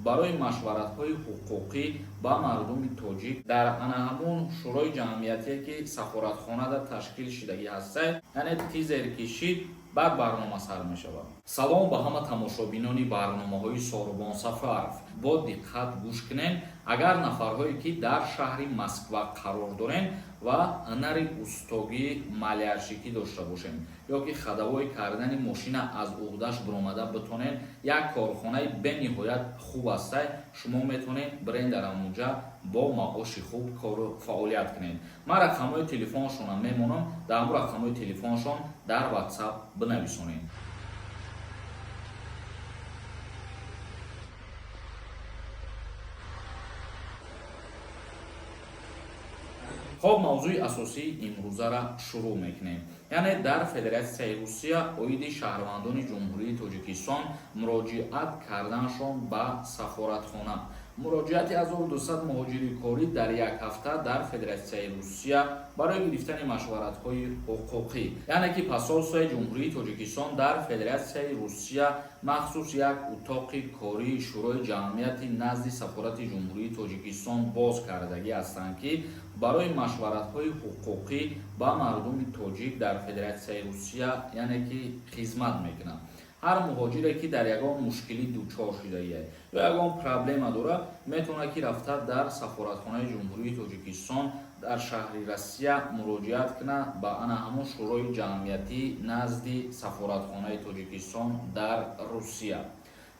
Барои машваратҳои ҳуқуқӣ ба мардуми тоҷик дар ана ҳамун шӯрои ҷамъиятие, ки сафоратхонада ташкил шидагӣ ҳастай, яъне тизер кишид, баъд барнома сар мешавад. Салом ба ҳама тамошобинони барномаҳои Сорубон Сафаров. Бо диққат гӯш кунед. Агар нафарҳое, ки дар шаҳри Москва қарор дорем ва ҳунари устогии малярщикӣ дошта бошем ё ки ходовой кардани мошина аз уҳдаш биромада битонед, як корхонаи бениҳоят хуб ҳастай. Шумо метавонед бирен дар ҳамунҷа, бо маоши хуб кору фаъолият кунед. Ман рақамҳои телефоншонам мемонам, дар ҳамун рақамҳои телефоншон дар Ватсап бинависонед. Хоб, мавзӯи асосии имрӯзара шурӯъ мекунем. Яъне дар Федератсияи Русия оиди шаҳрвандони Ҷумҳурии Тоҷикистон муроҷиат карданашон ба сафоратхона. Муроҷиати 1200 муҳоҷири корӣ дар як ҳафта дар Федератсияи Русия барои гирифтани машваратҳои ҳуқуқӣ. Яъне ки посольствои Ҷумҳурии Тоҷикистон дар Федератсияи Русия махсус як утоқи кории шӯрои ҷамъияти назди сафорати Ҷумҳурии Тоҷикистон боз кардагӣ ҳастанд, ки барои машваратҳои ҳуқуқӣ ба мардуми тоҷик дар Федератсияи Русия, яъне ки хизмат мекунанд. Ҳар муҳоҷире, ки дар ягон мушкилӣ дучор шудагие ё ягон проблема дорад, метавонад, ки рафта дар сафоратхонаи Ҷумҳурии Тоҷикистон дар шаҳри Россия муроҷиат кунад ба ана ҳамон шӯрои ҷамъиятӣ назди сафоратхонаи Тоҷикистон дар Русия.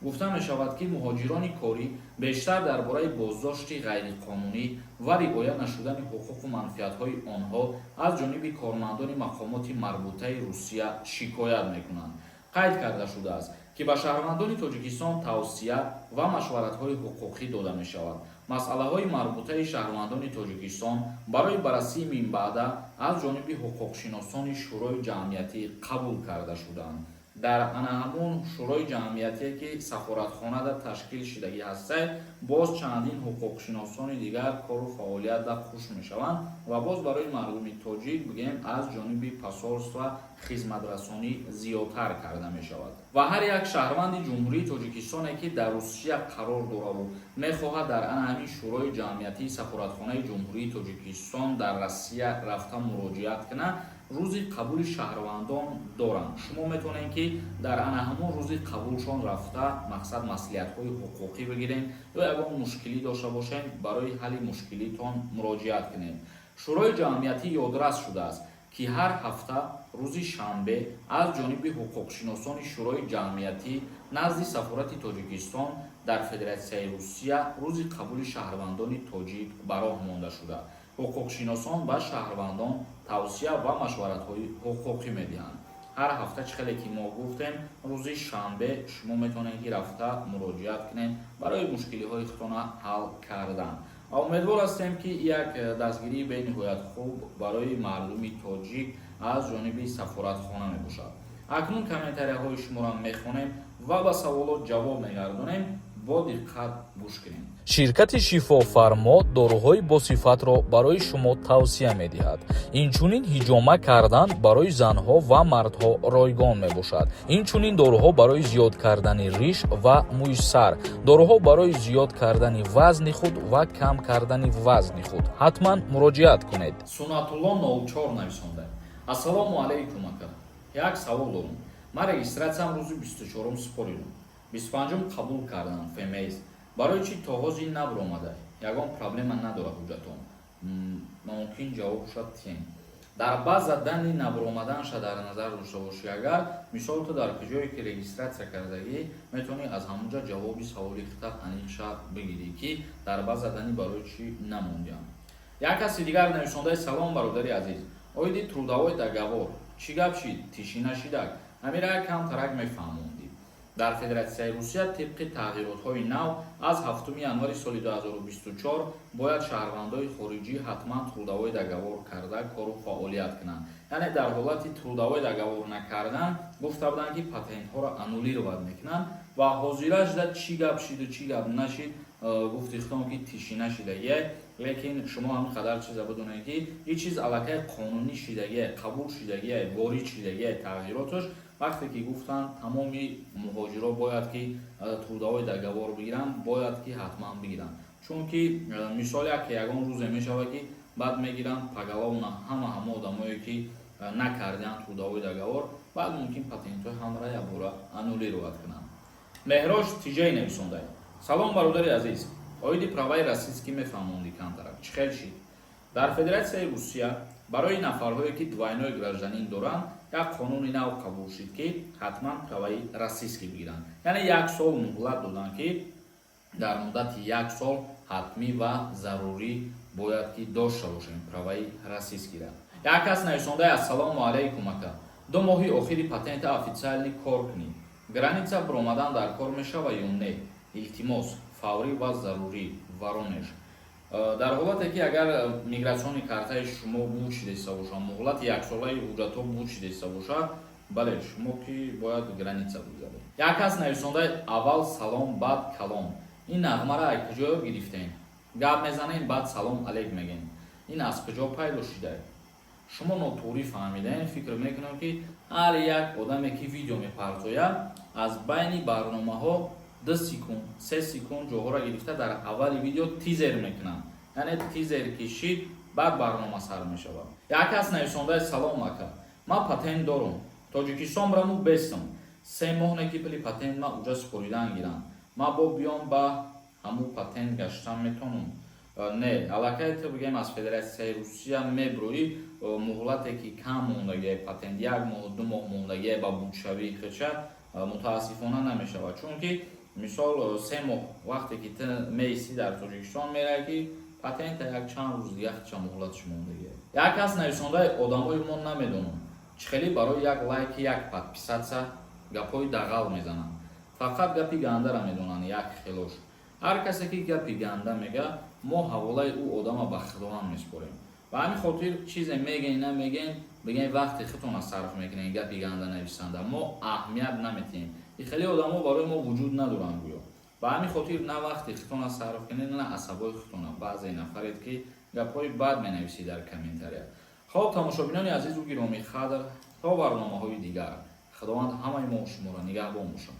Гуфта мешавад, ки муҳоҷирони корӣ бештар дар бораи боздошти ғайриқонунӣ ва риоя нашудани ҳуқуқу манфиатҳои онҳо аз ҷониби кормандони мақомоти марбутаи Русия шикоят мекунанд. Қайд карда шудааст, ки ба шаҳрвандони Тоҷикистон тавсия ва машваратҳои ҳуқуқӣ дода мешавад. Масъалаҳои марбутаи шаҳрвандони Тоҷикистон барои баррасии минбаъда аз ҷониби ҳуқуқшиносони шӯрои ҷамъиятӣ қабул карда шуданд. Дар ана ҳамун шӯрои ҷамъиятие, ки сафоратхонада ташкил шидагӣ ҳастай, боз чандин ҳуқуқшиносони дигар кору фаъолиятда хуш мешаванд ва боз барои мардуми тоҷик, бигӯем, аз ҷониби посольства хизматрасонӣ зиёдтар карда мешавад. Ва ҳар як шаҳрванди Ҷумҳурии Тоҷикистоне, ки дар Русия қарор дораву мехоҳад дар ана ҳамин шӯрои ҷамъиятии сафоратхонаи Ҷумҳурии Тоҷикистон дар Россия рафта муроҷиат кунад, рӯзи қабули шаҳрвандон доранд. Шумо метавонед, ки дар ана ҳамон рӯзи қабулшон рафта, мақсад, маслиҳатҳои ҳуқуқӣ бигиред ё ягон мушкилӣ дошта бошед, барои ҳалли мушкилитон муроҷиат кунед. Шӯрои ҷамъиятӣ ёдрас шудааст, ки ҳар ҳафта рӯзи шанбе аз ҷониби ҳуқуқшиносони шӯрои ҷамъиятӣ назди сафорати Тоҷикистон дар Федератсияи Русия рӯзи қабули шаҳрвандони тоҷик ба роҳ монда шуда, ҳуқуқшиносон ба шаҳрвандон тавсия ва машваратҳои ҳуқуқӣ медиҳанд. Ҳар ҳафта, чӣ хеле ки мо гуфтем, рӯзи шанбе шумо метавонед, ки рафта муроҷиат кунед барои мушкилиҳои худтона ҳал кардан. Ва умедвор ҳастем, ки як дастгирии бениҳоят хуб барои мардуми тоҷик аз ҷониби сафоратхона мебошад. Акнун комментарияҳои шуморо мехонем ва ба саволот ҷавоб мегардонем. Бо диққат гӯш кунем. Ширкати Шифофармо доруҳои босифатро барои шумо тавсия медиҳад. Инчунин ҳиҷома кардан барои занҳо ва мардҳо ройгон мебошад. Инчунин доруҳо барои зиёд кардани риш ва мӯи сар, доруҳо барои зиёд кардани вазни худ ва кам кардани вазни худ. Ҳатман муроҷиат кунед. Сунатулло 04 нависонда: «Ассалому алайкум, ака, як савол дорум. Ман регистратсиям рӯзи 24-ум супоридум, 25-ум қабул кардам ФМС. Барои чӣ то ҳозир набуромада? Ягон проблема надорад ҳуҷҷатон? Мумкин ҷавоб шуд тиен. Дар баъза данни набуромаданша дар назар дошта бошӣ. Агар, мисол, ту дар куҷое ки регистратсия кардагӣ, метавонӣ аз ҳамонҷа ҷавоби саволи хита аниқша бигирӣ, ки дар баъза данни барои чӣ намондиам». Як каси дигар нависондаи: «Салом, бародари азиз, оиди трудовой договор чӣ гап шид? Тишӣ нашидак? Ҳамира як камтарак мефаҳмондӣ». Дар Федератсияи Русия тибқи тағйиротҳои нав аз 7 январи соли 2024 бояд шаҳрвандои хориҷӣ ҳатман трудовой договор карда кору фаъолият кунанд. Яъне дар ҳолати трудовой договор накардан, гуфта буданд, ки патентҳоро аннулировать мекунанд. Ва ҳозира шуда чӣ гап шиду чӣ гап нашид, гуфти худтон, ки тишӣ нашидагие. Лекин шумо ҳамин қадар чиза бидонед, ки ин чиз аллакай қонунӣ шидагие, қабул шидагие, ворид шидагие тағйироташ. Вақте ки гуфтанд, тамоми муҳоҷиро бояд ки трудовой договор бигиранд, бояд ки ҳатман бигиранд, чунки мисол як ягон рӯзе мешавад, ки баъд мегиранд поголовно ҳама ҳама одамое, ки накардианд трудовой договор, баъд мумкин патентҳои ҳамра якбора аннулировать кунанд. Меҳрош Тиҷай нависондай: «Салом, бародари азиз, оиди праваи российский мефаҳмондӣ камтарак, чӣ хел шид?» Дар Федератсияи Русия барои нафарҳое, ки двойной гражданин доранд, як қонуни нав қабул шид, ки ҳатман праваи российский бигиранд. Яъне як сол муҳлат доданд, ки дар муддати як сол ҳатмӣ ва зарурӣ бояд ки дошта бошем праваи российскийра. Як кас нависондаи: «Ассалому алайкум, ака, 2 моҳи охири патента официально кор кунӣ, граница биромадан дар кор мешава ё не? Илтимос, фаврӣ ва зарурӣ, Воронеж». Дар ҳолате ки агар миграционный картаи шумо буд шидаиста бошад, муҳлати яксолаи ҳуҷҷатҳо буд шидаиста бошад, бале, шумо ки бояд граница бигзаред. Як кас нависондаи: «Аввал салом, баъд калом. Ин нағмара аз куҷо гирифтем? Гап мезанем, баъд салом алейк мегем. Ин аз куҷо пайдо шуда?» Шумо нотуғрӣ фаҳмидаем. Фикр мекунам, ки ҳар як одаме, ки видео мепартояд, аз байни барномаҳо 2 секунд, 3 секунд ҷоҳоро гирифта, дар аввали видео тизер мекунанд. Яъне тизер кишид, баъд барнома сар мешавад. Як кас нависондаи: «Салом, ака, ман патент дорум, Тоҷикистон браму бестам, 3 моҳ не ки пули патент ма уҷа супоридан гирам, ма бо биём ба ҳамун патент гаштан метонум?» Не, аллакай ту бигем, аз Федератсияи Русия меброӣ, муҳлате ки кам мондагиа патент, як моҳ, 2 моҳ мондагиа ба будшавии худша, мутаассифона намешавад, чунки мисол 3 моҳ вақте ки ту меистӣ дар Тоҷикистон, меравӣ, ки патента як чанд рӯз дига худша муҳлаташ мондагиа. Як кас нависондаи: «Одамои мо намедонам чӣ хеле барои як лайки, як подписаться гапҳои дағал мезананд, фақат гапи гандара медонанд як хелош. Ҳар касе ки гапи ганда мега, мо ҳаволаи ӯ одама ба Худованд месупорем. Ба ҳамин хотир чизе мегӯен, намегӯен, бигӯен, вақти худтона сарф мекунем гапи ганда нависанда, мо аҳамият наметиҳем. И хеле одамо барои мо вуҷуд надоранд гӯё. Ба ҳамин хотир на вақти худтона сарф кунед, на асабои худтона. Баъзе нафаред, ки гапҳои бад менависед дар комментария». Хоб, тамошобинони азизу гиромӣ қадр, то барномаҳои дигар Худованд ҳамаи мо шуморо нигаҳбон бошад.